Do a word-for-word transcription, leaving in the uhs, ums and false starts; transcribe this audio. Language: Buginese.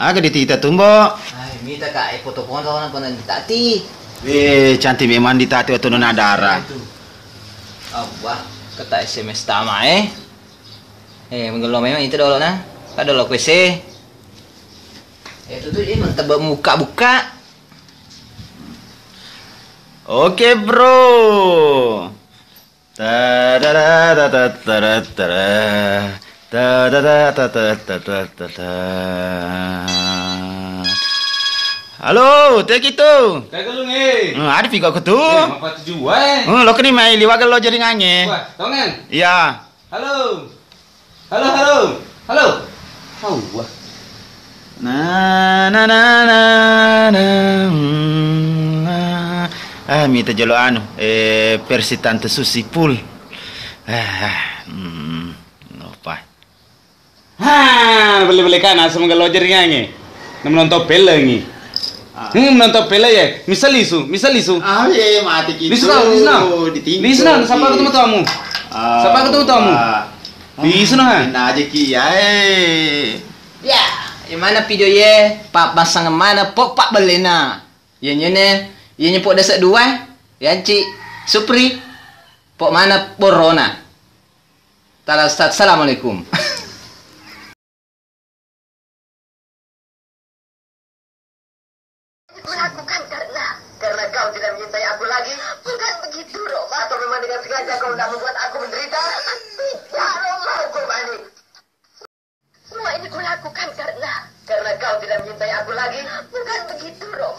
Aga ditita tu, Mbok? Ai, mita ka, eh, foto-foto na pernah ditati. Eh, cantik memang ditati waktu nona dara. Itu. Abah, kata S M S tama, eh. Eh, menggello memang itu dolo na. Ka dolo ku S E. Eh, itu tuh dia mantap buka-buka. Oke, bro. Ta da da da da da da da. Ta da da da da da da da da. Halo, teki tu. Kagalung, eh. Hmm, ada piko aku tu. Eh, mapa tujuan, eh? Hmm, lo keni mai liwat lo jaringannya. Wah, tongen. Iya. Halo. Halo, halo. Halo. Hauwa. Na, na, na, na, na, mm, na. Ah, mita jolo anu, eh, versi Tante Susi full. Ah, mm, lupa. Ha, bele-bele kana, semoga lo jaringannya. Nemu nonton film ini. Ah. Hmm, nonton film ya. Misal lisu, misal lisu. Ah, iya, mati gitu. Lisu, lisu. Ditinggal. Lisu, sapa ketemu tamu? Ah, sapa ketemu tamu? Wah. Bisa, nah. Main aja ki, ya, eh. Ya, yang mana video ye? Pak pasang mana? Pok pak belena. Ye nyene, ye nyepok desa dua. Yanci, Supri. Pok mana borona? Tala Ustaz, assalamualaikum. Kulakukan karena, karena kau tidak mencintai aku lagi. Bukan begitu, Roma. Atau memang dengan sengaja kau hendak membuat aku menderita? Tidak, Roma, hukum ini. Semua ini kulakukan karena, karena kau tidak mencintai aku lagi. Bukan begitu, Roma.